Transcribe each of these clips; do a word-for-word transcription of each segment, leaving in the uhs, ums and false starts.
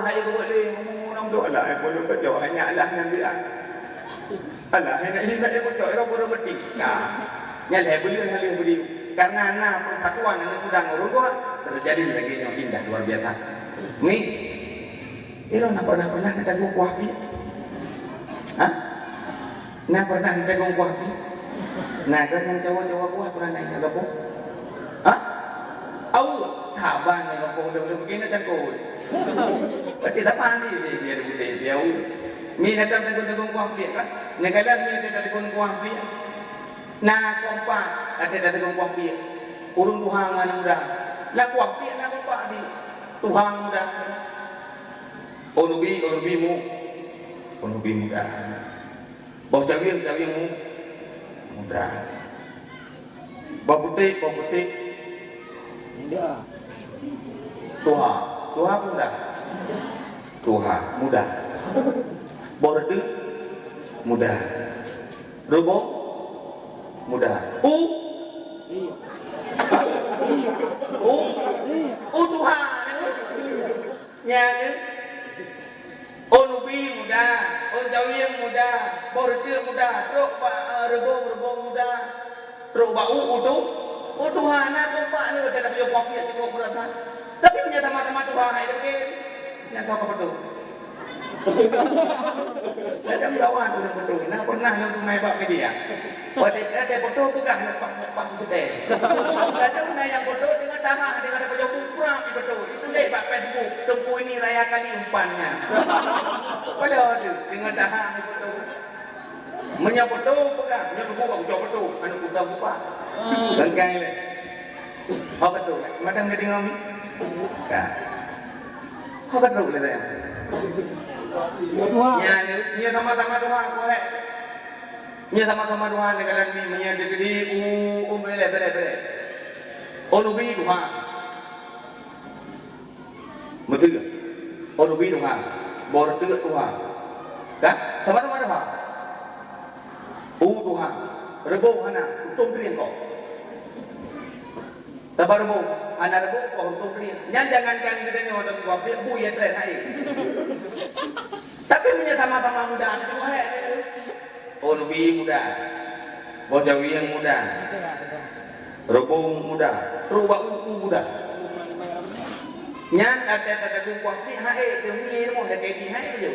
Hai geubuet lé, ngomong-ngomong dok lah, eh, pondok keucok, hanya Allah nyan dia. Allah, hanya ingat dia keucok, eh, baru mati. Nah, nyan lé beliau, hal beliau. Karena na persatuan aneuk muda ngon ureueng tuha, terjadi lagèe nyoe indah luar biasa. Ni, ira na pernah-pernah na dagu kuah pih? Hah? Na pernah na dagu kuah pih? Na kan nyang cawa-cawa kuah pernah na ingat gapo? Hah? Au, saban nyang gapo udah-udah begini kan kau. Berarti tak paham ni, dia, dia, dia, dia, dia, au. Mi datang dagu-dagu kuah pih kan? Negara mi datang dagu kuah pih. Na kompak, ada dagu kuah pih. Ureueng tuha ngon aneuk muda. Na kuah pih, na kompak di. Tuha ngon muda. Oh, nubi, oh, nubi mu. Oh, nubi muda. Boh cawieng, cawieng mu. Muda. Boh putéh, boh putéh. Muda. Tuha. Tuha muda. Tuha, muda. Boh reuteuek, muda. Reubong, muda. U? U? U tuha. Nyan, oh nubi muda, oh cawieng muda, boh reuteuek muda, trok bak, eh, reubong, reubong muda, trok bak u, u tu, u tuha na kompak ni, watèe na peuyoe kopi, cukup beurasa. Tapi nyan sama-sama tuha, hai deungke. Nyan toh keupeue tu? Kadang lawan ureueng beutôi, na pernah nyang teumai bak media. Watèe, watèe beutôi peugah leupah-leupah beutôi. Kadang na nyang beutôi deungon dahah, deungon ada baju pura di beutôi. Itu deh bak Facebook, Teungku ini raya kali umpan nyan. Padahai tu, deungon dahah di beutôi. Meunyoe beutôi peugah, meunyoe teungku bak ucok beutôi, aneuk kuda buka. Bangkai lé. Ho beutôi, madang ka deungoe mi? Ka. Ho beutôi lé saya. Nyan, nyan sama-sama tuha, korek. Nyan sama-sama tuha, nyan kalan mi, meunyoe di, di, u, u, belek, belek, belek. Oh, nubi tuha. Beutôi. Oh, nubi tuha. Boh reuteuek tuha. Kan? Sama-sama tuha. U tuha. Reubong hana, untông krieng kok. Taba reubong, hana reubong, kok untông krieng. Nyan jangankan geutanyoe, tapi pabrik bu ya tren hai. Tapi meunyoe sama-sama muda, tu hai. Oh, nubi muda. Boh cawieng muda. Reubong muda. Trok bak u, u muda. Nyan ada kata kuah pih hai, demi ilmu dah kayak pih hai tu.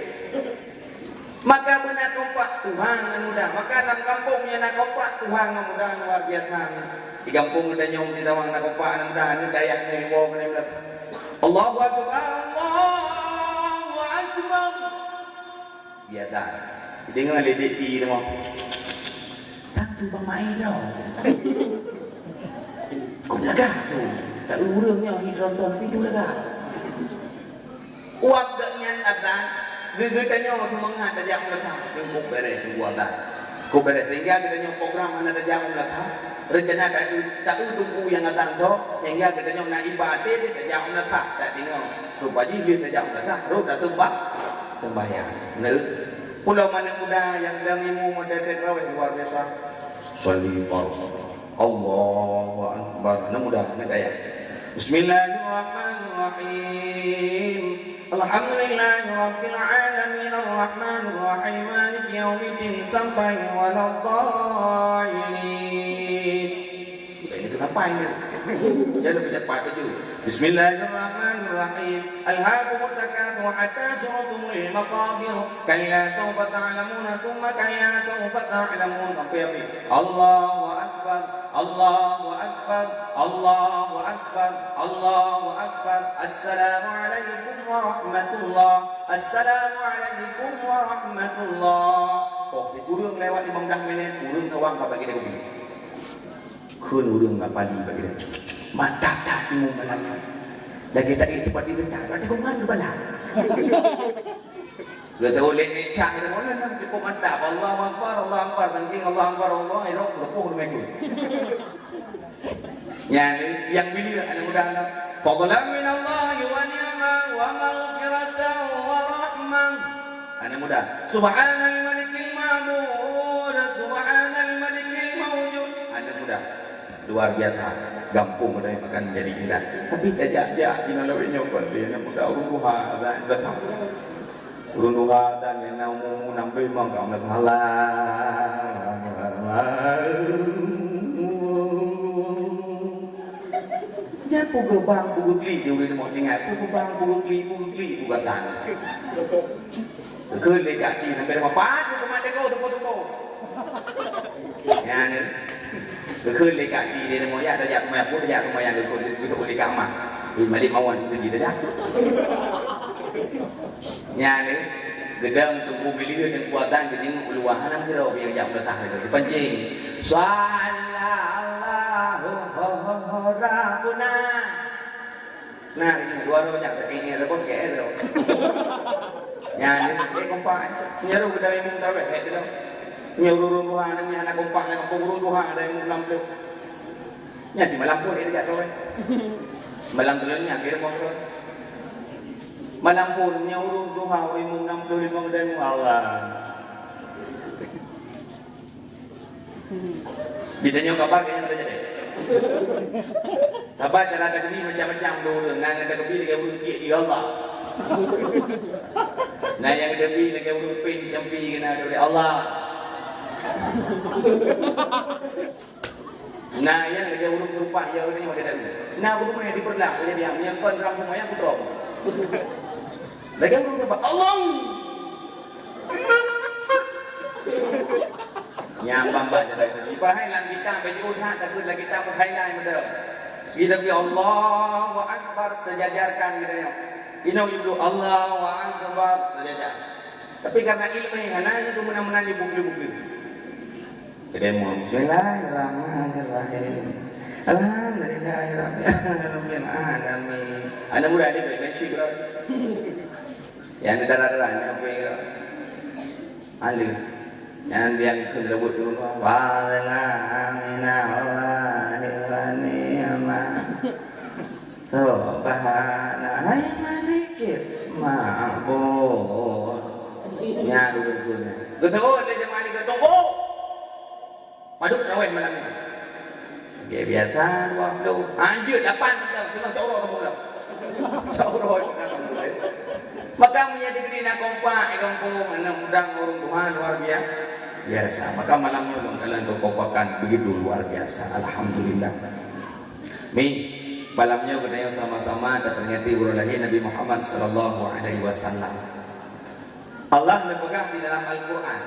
Maka beuna kompak tuha ngon muda. Maka lam gampông nyang na kompak tuha ngon muda luar biasa. Di gampông geutanyoe di Tawang na kompak ngon muda, di dayah nyoe iwoe keunoe beulatah. Allahu Akbar, Allahu Akbar. Biasa. Deungoe lé dek i rumoh. Tantu bang mai dah. Kau lagak tu. Tak urang nyoe hi ronton pintu lagak. Uap geuh nyan atan, geutanyoe seumangat tajak meuleusa, teungku bèrèh teungku atan. Ku bèrèh sehingga geutanyoe program hana tajak meuleusa, rencana ta-, ta-, teungku nyang atan tho, sehingga geutanyoe na iba até tajak meuleusa, tak deungoe. Rupa jih lheueh tajak meuleusa, rot dah seumbah-, seumbahyang. Nah, pulo manök muda nyang dang imu model terawih luar biasa. Shalifah. Allahu Akbar. Aneuk muda, aneuk dayah. Bismillahirrahmanirrahim. Alhamdulillahirabbil alamin, arrahmanirrahim, maliki yaumiddin, sampai waladdallin. Ini kenapa ini? Dia lebih cepat tu. Bismillahirrahmanirrahim. Alhaakumut takatsur hatta zurtumul maqabir. Kalla saufa ta'lamuna tsumma kalla saufa ta'lamun. Sampai habis. Allahu Akbar, Allahu Akbar, Allahu Akbar, Allahu Akbar. Assalamualaikum warahmatullah. Assalamualaikum warahmatullah. Oh, si kurang lewat lima belas minit, kurang kawang ka bagi dia. Kheun ureueng Bapali bak geutanyoe. Mantap that imeum malam nyoe. Lagèe tadi teumpat di geutanyoe, berarti keu nyan geubalah. Geutanyoe lé ngecak geutanyoe, oh, nah, nah, cukup mantap. Allahu Akbar, Allahu Akbar, tangking Allahu Akbar, Allah, ya Rabb, berkuh demi aku. Nyan, nyang bila aneuk muda nyoe. Fadlan minallahi wa ni'mah wa maghfiratan wa rahmah. Aneuk muda. Subhanal malikil ma'bud, subhanal malikil maujud. Aneuk muda. Luar biasa, gampông ada yang makan menjadi indah. Tapi tajak-jak di malam nyoe kon dia nak muda ureueng tuha dan datang. Ureueng tuha dan yang nak umur enam puluh lima kau nak salah. Nyan peugah bang, peugah klik di ureueng mau tinggai, peugah bang, peugah klik, peugah klik, peugah tan. Keu lé kaki sampai dah mapat, peugah mat teko, tupo-tupo. Nyan ni. Geukheun lé kaki dia nyoe, "Ya, tajak seumayang, pun tajak seumayang," geukheun, geukheun lé kama. Eh, malik mawon tu jih tajak. Nyan ni, geudong Teungku Billy dan kuatan geujenguk u luwa, hana meusidroe nyang jak meuleuhah lagèe dipancing. Sallallahu Rabbuna. Nah, ini dua roh jak, ini ada bos, kayak itu. Nyan, ini, ini kompak, eh. Ini roh udah imum tarawih, eh, tu. Ini ureueng tuha, ini anak kompak, anak kampung ureueng tuha, ada imum enam puluh. Nyan, di malam pun ini jak tarawih. Malam tu ni, akhir mau tarawih. Malam pun, ini ureueng tuha, ureueng imum enam puluh lima, ada imum Allah. Geutanyoe kabar kayang ada jadi. Kabar cara takeubi macam-macam dulu. Na, na takeubi lagèe ureueng keu di Allah. Na nyang takeubi lagèe ureueng pih jampi keu na daripada Allah. Na nyang lagèe ureueng serupan, ya, ureueng nyang ada daru. Na aku tu main di peureulak, jadi nyang kon rang semua yang putroe. Lagèe ureueng serupan, Allah. Nyang bamba jadi. Ibarat lam kitab baju that takut lagi tak berhai lai meudah. Kita bi Allahu Akbar sejajarkan kita ya. Ino ibu Allahu Akbar sejajar. Tapi karena ilmu hana itu meunan-meunan di bukli-bukli. Kedai mau, "Bismillahirrahmanirrahim. Alhamdulillahirabbil alamin." Anak muda dia baik, baik, baik. Yang ada darah-darah, ini apa yang kira? Ahli. Yang dia ikut rebut dulu. Wa lana minallahi wa ni'ma. Subhana, hai malikil ma'bud. Nya dulu tu nya. Betul, dia jemaah ni kata, "Oh!" Padub traweh malam ni. Dia biasa dua puluh. Anjir, lapan puluh. Tengah cak uroe kamu pulang. Cak uroe tengah kamu pulang. Maka meunyo di na kompak, eh, kampung, anak muda, ureueng tuha, luar biasa. Biasa. Maka malam nyoe dalam kekompakan begitu luar biasa. Alhamdulillah. Mi, malam nyoe geutanyoe sama-sama taperingati uroe lahé Nabi Muhammad sallallahu alaihi wasallam. Allah neupeugah di dalam Al-Quran,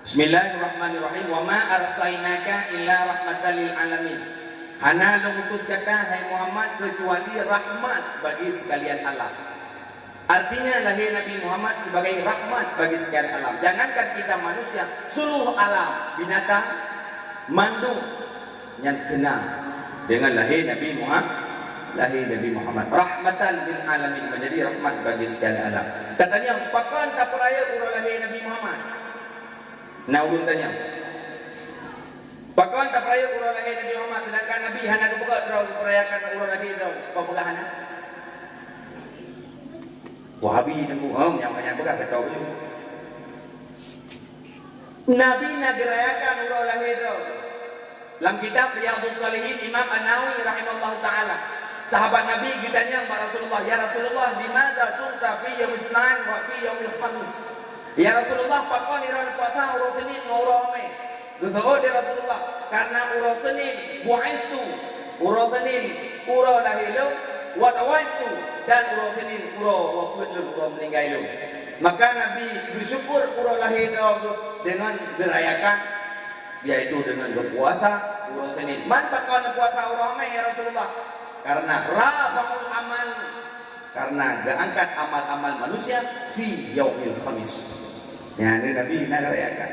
Bismillahirrahmanirrahim, "Wa ma arsalnaka illa rahmatan lil alamin." Hana lôn utus gata, hai Muhammad, keucuali rahmat bagi sekalian alam. Artinya, lahé Nabi Muhammad sebagai rahmat bagi sekalian alam. Jangankan kita manusia, seluruh alam, binatang, mandum nyan seunang dengan lahé Nabi Muhammad, lahé Nabi Muhammad. Rahmatan lil alamin, menjadi rahmat bagi sekalian alam. Katanya, pakon tapeurayeuk uroe lahé Nabi Muhammad? Na ulôn tanya. Pakon tapeurayeuk uroe lahé Nabi Muhammad, sedangkan Nabi hana geupeugah droe geuperayakan uroe lahé droe? Kau peugah hana? Wahabi nunggu, oh, nyang banyak peugah kata ulôn. Nabi na geurayakan uroe lahé droe. Lam kitab Riyadhus Shalihin, Imam An-Nawawi rahimahullahu taala, sahabat Nabi geutanyong bak Rasulullah, "Ya Rasulullah, limadza sumta fi yaumis isnain wa fi yaumil khamis?" "Ya Rasulullah, pakon droeneuh puasa uroe Senin ngon uroe Hamé?" Geujaweueb lé Rasulullah, "Karena uroe Senin bu'istu, uroe Senin uroe lahé lôn, wa tuwiftu, dan uroe Senin uroe wafeuet lôn, uroe meuninggai lôn." Maka Nabi geusyukur uroe lahé droe geuh deungon geurayakan, yaitu deungon geupuasa uroe Senin. "Man pakon puasa uroe Hamé, ya Rasulullah?" "Karena rafa'ul amal, karena geuangkat amal-amal manusia fi yaumil khamis." Nyan Nabi na geurayakan.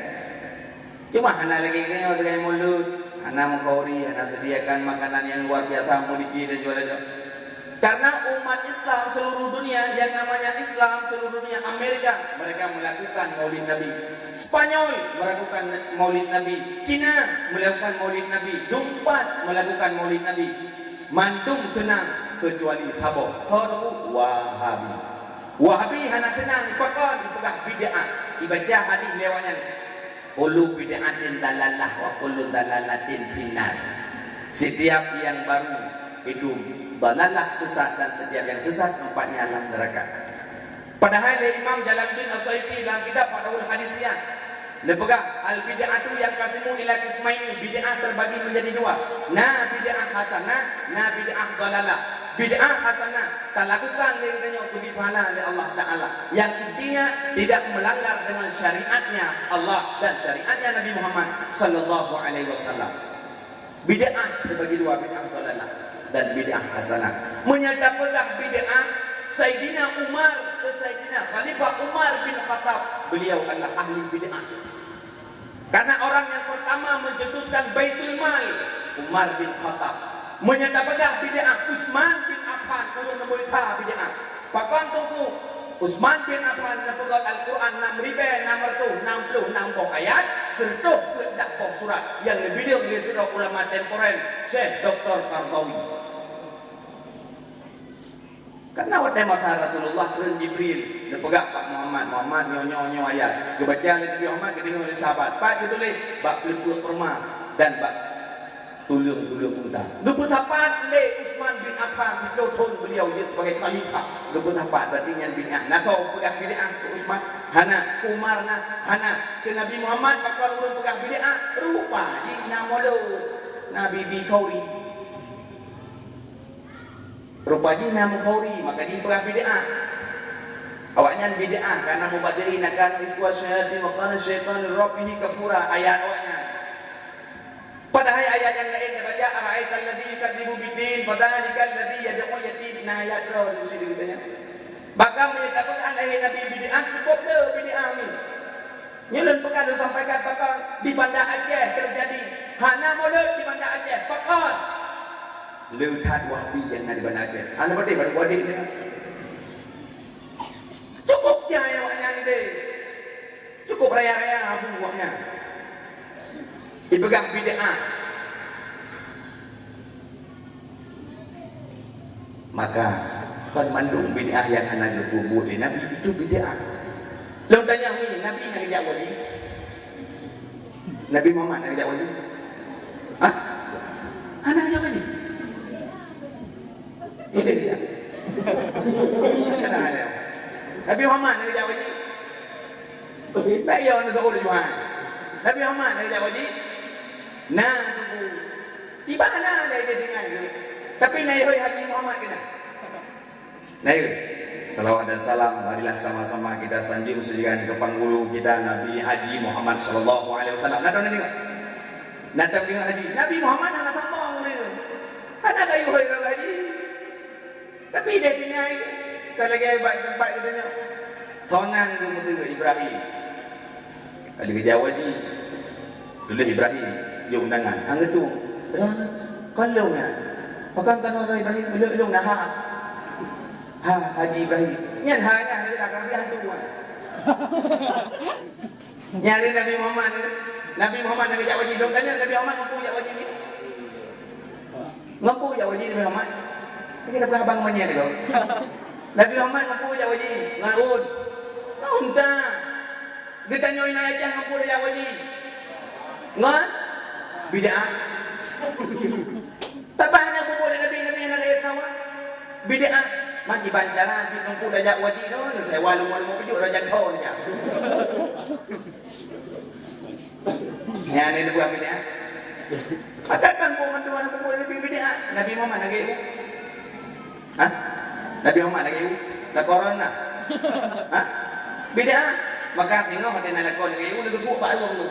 Cuma hana lagèe geutanyoe, lagèe mulod, hana mukhauri, hana sediakan makanan yang luar biasa, muliki dan jual-jual. Karena umat Islam seluruh dunia, yang namanya Islam seluruh dunia, Amerika, mereka melakukan Maulid Nabi. Spanyol melakukan Maulid Nabi. Cina melakukan Maulid Nabi. Dumpat melakukan Maulid Nabi. Mandum seunang kecuali saboh. Soe tu? Wahabi. Wahabi hana seunang, pakon? Ipeugah bid'ah. Ibaca hadis lewat nyan. Kullu bid'atin dalalah wa kullu dalalatin finnar. Setiap yang baru itu dalalah, sesat, dan setiap yang sesat tempatnya alam neraka. Padahai lé Imam Jalaluddin As-Suyuti dalam kitab Fathul Hadisiyah, neupeugah, "Al-bid'atu yanqasimu ila qismaini," bid'ah terbagi menjadi dua. Na bid'ah hasanah, na bid'ah dalalah. Bid'ah hasanah talakukan lé geutanyoe keu pahala lé Allah Taala. Yang intinya tidak melanggar dengan syariatnya Allah dan syariatnya Nabi Muhammad sallallahu alaihi wasallam. Bid'ah terbagi dua, bid'ah dalalah dan bid'ah hasanah. Meunyoe tapeugah bid'ah, Saidina Umar, Saidina Khalifah Umar bin Khattab, beliau adalah ahli bid'ah. Karena orang yang pertama mencetuskan Baitul Mal, Umar bin Khattab. Meunyoe tapeugah bid'ah, Utsman bin Affan, ureueng neubeuet that bid'ah. Pakon Teungku? Utsman bin Affan neupeugöt Al-Quran nam ribèe nam reutôh nam ploh nam boh ayat, sireutôh peuet blah boh surat nyang neubileung lé sidroe ulama temporer, Syekh Doktor Qaradawi. Karena watèe masa Rasulullah treun Jibril, neupeugah bak Muhammad, "Muhammad, nyoe, nyoe, nyoe ayat." Geubaca lé Nabi Muhammad, geudeungö lé sahabat. Pat geutuléh? Bak peuleupeuk kurma dan bak tuleueng-tuleueng unta. Geupeusapat lé Utsman bin Affan, siplôh thon beliau jeuet sebagai khalifah. Geupeusapat, berarti nyan bid'ah. Na soe peugah bid'ah keu Utsman? Hana. Keu Umar na? Hana. Keu Nabi Muhammad, pakon ureueng peugah bid'ah? Rupa jih na mulod. Na bibi khauri. Rupa jih na mukhauri, maka jih peugah bid'ah. Awaknyan bid'ah karena mubadzirina kanu ikhwana syayatin wa kana syaitanu li rabbihi kafura. Ayat awaknyan. Padahai ayat nyang laén tabaca, "Ara'aital ladzi yukadzibu biddin, fadzalikal ladzi yad'ul yatim." Nah, ayat droe di sini katanya. Bahkan meunyoe tapeugah lahé Nabi bid'ah, cukup le bid'ah ni. Nyoe lôn peugah, lôn sampaikan pakon di Banda Aceh terjadi. Hana mulod di Banda Aceh. Pakon? Le that Wahabi nyang na di Banda Aceh. Hana beutôi baru wadéh nyan. Cukup jai awaknyan deh. Cukup raya-raya abu awaknyan. Dipeugah bid'ah. Maka, kon mandum bid'ah nyang hana geupeubuet lé Nabi itu bid'ah. Lôn tanyong, Nabi na geujak u haji? Nabi Muhammad na geujak u haji? Hah? Hana geujak u haji? Ini dia. Hana ada. Nabi Muhammad na geujak u haji? Baik, ya, anda tahu laju, ha. Nabi Muhammad na geujak u haji? Na, tunggu. Tiba na, dah dia dengar tu. Tapi na yoi Haji Muhammad kena. Na yoi. Salawat dan salam, marilah sama-sama kita sanjung sejagan ke panggulu kita, Nabi Haji Muhammad sallallahu alaihi wasallam. Na tahu na dengar? Na tahu dengar Haji? Nabi Muhammad hana sombong dia. Hana kayu hai Haji. Tapi dia tinggai, tak lagi bak tempat kita nyoe. Tonan tu beutôi Ibrahim. Ada geujak u haji. Tuléh Ibrahim, jok undangan. Hang geutueng. Droeneuh, kon lôn nyan. Pakon kon droe Ibrahim, lôn, lôn na ha. Ha, Haji Ibrahim. Nyan ha nyan, ada lagi hantu, ha. Nyan hari Nabi Muhammad, Nabi Muhammad na geujak u haji. Lôn tanya Nabi Muhammad ngaku jak u haji ni. Ngaku jak u haji Nabi Muhammad. Ini dah abang manyang ni kau. Nabi Muhammad ngaku jak u haji ngon un. Ngon unta. Geutanyoe inong Aceh ngaku jak u haji ngon bid'ah. Tabah na kubur Nabi, Nabi hana gaya kawa. Bid'ah. Maki bancara si ngaku dah jak u haji tu, sewa lima-lima pujuk raja thon nya. Nyan ni buah bid'ah. Maka kan buah mandum aneuk buah Nabi bid'ah. Nabi Muhammad lagèe u. Hah? Nabi Muhammad lagèe u. Lakoe droeneuh. Hah? Bid'ah. Maka tengok hati na lakoe lagèe u, lagèe tu bak ruang tu.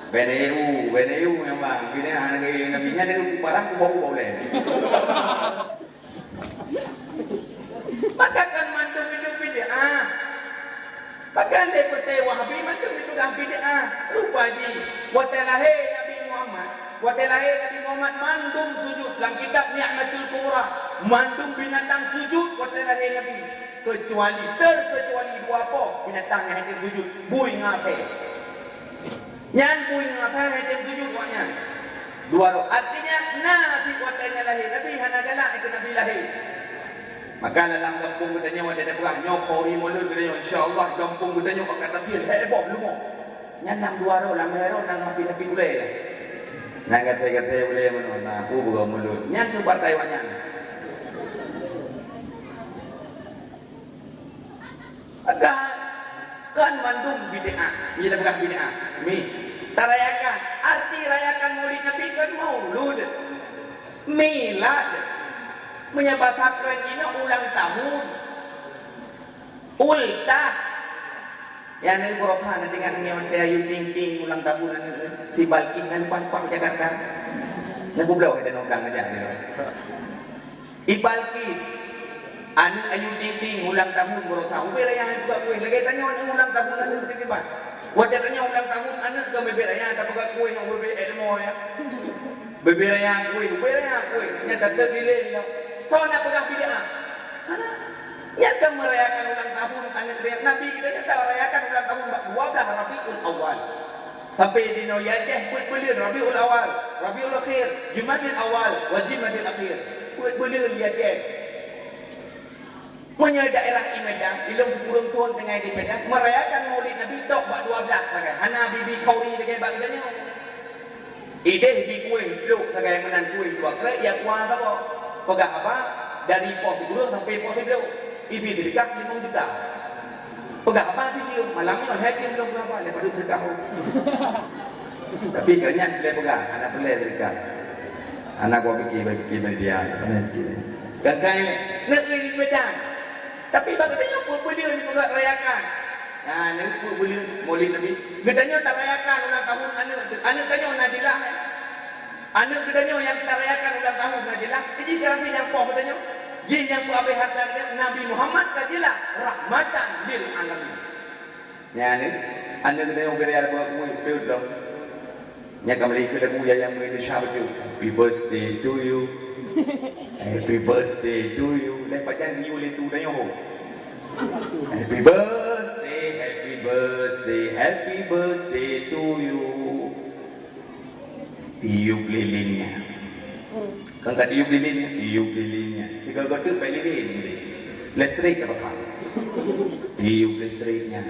Bene u, bene u memang. Bid'ah lagèe Nabi nyan, lagèe u barang, u bau, u bau lain. Maka kan mandum itu bid'ah. Maka lé peuté Wahabi mandum itu dah bid'ah. Rupa jih, watèe lahé Nabi Muhammad, watèe lahé Nabi Muhammad mandum sujud. Lam kitab Ni'matul Kubra, mandum binatang sujud watèe lahé Nabi. Kecuali, terkecuali dua poh binatang nyang hana sujud, bui ngon asèe. Nyan bui ngon asèe hana sujud awaknyan. Dua roh. Artinya, na di watèe nyan lahé Nabi hana galak ikôt Nabi lahé. Maka dalam gampông geutanyoe ada peugah nyoe khauri mulod geutanyoe, insya Allah gampông geutanyoe akan tasil heboh leumo. Nyan lam dua roh, lam lhèe roh na hapi-hapi gulèe. Nyang gatai-gatai ulée meunoe na, peue buka mulut. Nyan keuh partai awaknyan. Kan, kan mandum bid'ah. Nyang peugah bid'ah. Mi, tarayakan. Arti rayakan Maulid Nabi kan maulud. Milad. Meunyoe basa keren jinoe ulang tahun. Ultah. Ya, aneuk beurokah na teuingat nyoe, teuh Ayu Ting Ting ulang tahun aneuk, si Balkis na leupah-leupah Jakarta. Na goblok, ada nonggang aja dia. I Balkis, aneuk Ayu Ting Ting ulang tahun beurokah. Ubé raya hai buka kueh. Lagèe tanyoe aneuk ulang tahun aneuk di kiban. Watèe tanyoe ulang tahun aneuk ka bebek raya, tapeugah kueh ngon bebek ilmu ya. Bebek raya kueh, bebek raya kueh. Nyan tateuk dilèe lom. Toh na peugah bid'ah. Hana. Nyan ka merayakan ulang tahun aneuk dia. Nabi kita nyan ka rayakan ulang tahun bak dua belas Rabiul Awal. Tapi di nyoe Aceh peuet buleuen Rabiul Awal, Rabiul Akhir, Jumadil Awal, wa Jumadil Akhir. Peuet buleuen di Aceh. Meunyoe daerah i Medan, ilong sikureueng thôn tinggai di Medan, merayakan Maulid Nabi tok bak dua belas sagai. Hana bi-bi khauri lagèe bak geutanyoe. Idéh bi kueh trok sagai meunan kueh dua krek, ya kuah saboh. Peugah haba, dari poh sikureueng sampai poh siblok. Ibi seudeukah limong juta. Peugah haba sijeuem, malam nyoe lhèe jeuem lôn peugah haba, lhèe padub seudeukah. Tapi keu nyan lhèe peugah, hana peureulèe seudeukah. Hana kupiké, bapiké media, hana piké. Kan kai, neuk iri medan. Tapi bak geutanyoe peuet buleuen dipeugah rayakan. Nah, neuk peuet buleuen Maulid Nabi. Geutanyoe tarayakan ulang tahun aneuk teuh. Aneuk tanyoe Najilah, eh. Aneuk geutanyoe nyang tarayakan ulang tahun Najilah. Jadi, berarti nyang poh geutanyoe. Jih nyang peuabéh hareuta geutanyoe, Nabi Muhammad Najilah rahmatan lil alamin. Nyan, eh, aneuk geutanyoe ubé raya lagu-lagu, beutôi lom. Nyan ka meulakèe lagu nyang, nyang Indonesia beutôi. Happy birthday to you. Happy birthday to you. Lheuh pajan you lé tu tanyoe. Happy birthday, happy birthday, happy birthday to you. Tiup lilinnya. Kan ka tiup lilinnya, tiup lilinnya. Tiga goteuk bak lilin. Listrik ka bakha. Tiup listriknya.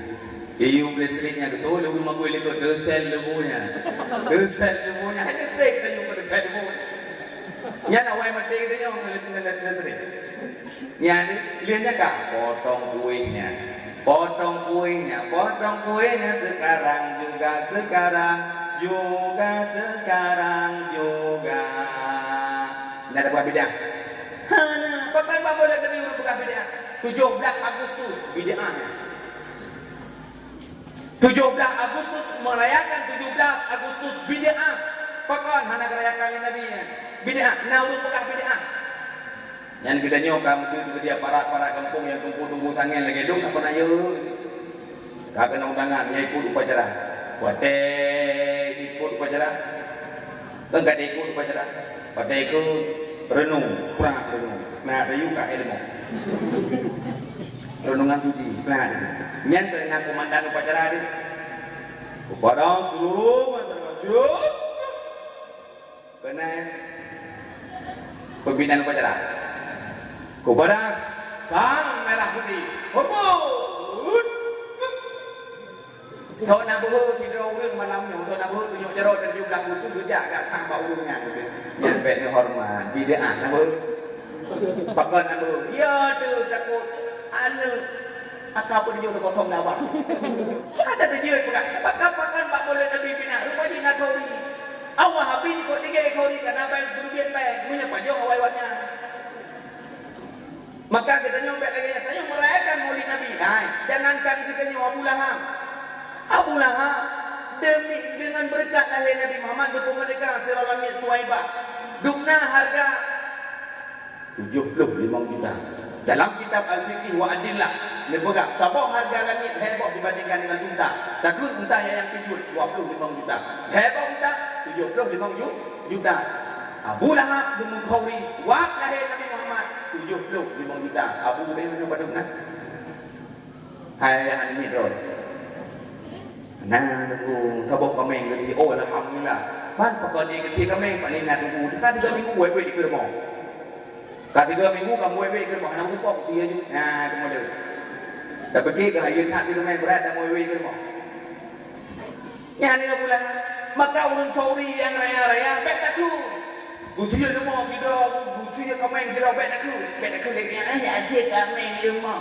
Tiup listriknya, beutôi lé ureueng magui likot, teusel leubunya. Teusel leubunya, hai listrik tanyoe ka teusel leubunya. Nyan awai maté geutanyoe ngon listrik. Nyan, lheueh nyan ka, potong kuehnya. Potong kuehnya, potong kuehnya sekarang juga, sekarang juga, sekarang juga. Nyan ada buah bid'ah. Hana, pakon bak Maulid Nabi ureueng peugah bid'ah? Tujoh blah Agustus, bid'ah nyan. Tujoh blah Agustus, merayakan tujoh blah Agustus, bid'ah. Pakon hana geurayakan lé Nabi nyan? Bid'ah, na ureueng peugah bid'ah. Nyan geutanyoe ka meuteumèe keu dia parak-parak gampông nyang teungku-teungku tangen lagèe dong, apa na yue? Ka keunong tangan, nyang ikot upacara. Watèe ikot upacara, kan ka ikot upacara. Watèe ikot, reunong, prah reunong. Na tayue ka ilmu. Reunongan suci, prah reunong. Nyan keuh na komandan upacara deh. Kepada seluruh masyarakat. Keunan pimpinan upacara. Kepada Sang Merah Putih. Hormat! Toh na beuhe sidroe ureueng malam nyoe, toh na beuhe tunyok jaroe dan jublah kutu geujak gak kah bak ureueng nyan. Nyan bèk neuhormat, bid'ah na beuhe. Pakon na beuhe. Ya tu takot aneuk. Aka peuneujok keu kosong dah, bah. Ada teujeuet peugah, pakon-pakon bak Maulid Nabi pinah, rupa jih na khauri. Allah habéh kok tinggai khauri kana bai beureubiet bai, meunyoe pajoh awai awaknyan. Maka geutanyoe bèk lagèe nyan, tanyoe merayakan Maulid Nabi. Hai, jangankan geutanyoe, Abu Lahab. Abu Lahab, demi, dengan berkat lahé Nabi Muhammad, geupeumeurdeka sidroe lamiet Suwaibah. Dubna hareuga tujoh ploh limong juta. Dalam kitab Al-Fiqh wa Adillah, neupeugah, saboh hareuga lamiet lhèe boh dibandingkan dengan unta. Takheun unta nyang, nyang peuet dua ploh limong juta. Lhèe boh unta, tujoh ploh limong ju-, juta. Abu Lahab geumeukauri, wak lahé Nabi Muhammad, tujoh ploh limong juta. Abu Lahab nyoe padub na? Hai, hai, aneuk miet droe. Na, nunggu, saboh kaméng geuchik. Oh, alhamdulillah. Man, pakon di geuchik kaméng, paléng na tunggu. Ka tiga minggu, wèt-wèt dikeue rumoh. Ka tiga minggu, ka wèt-wèt dikeue rumoh. Hana mupok, geuchik aju. Na, tunggu dulu. Dah pikir keu hayeu that tiga kaméng brat, dah wèt-wèt dikeue rumoh. Nyan dia pula. Maka ureuëng Thauri nyang raya-raya bék takheun. Geusie leumo sidroe, geusie kaméng sidroe bék takheun. Bék takheun lé nyan, eh, asie kaméng leumo.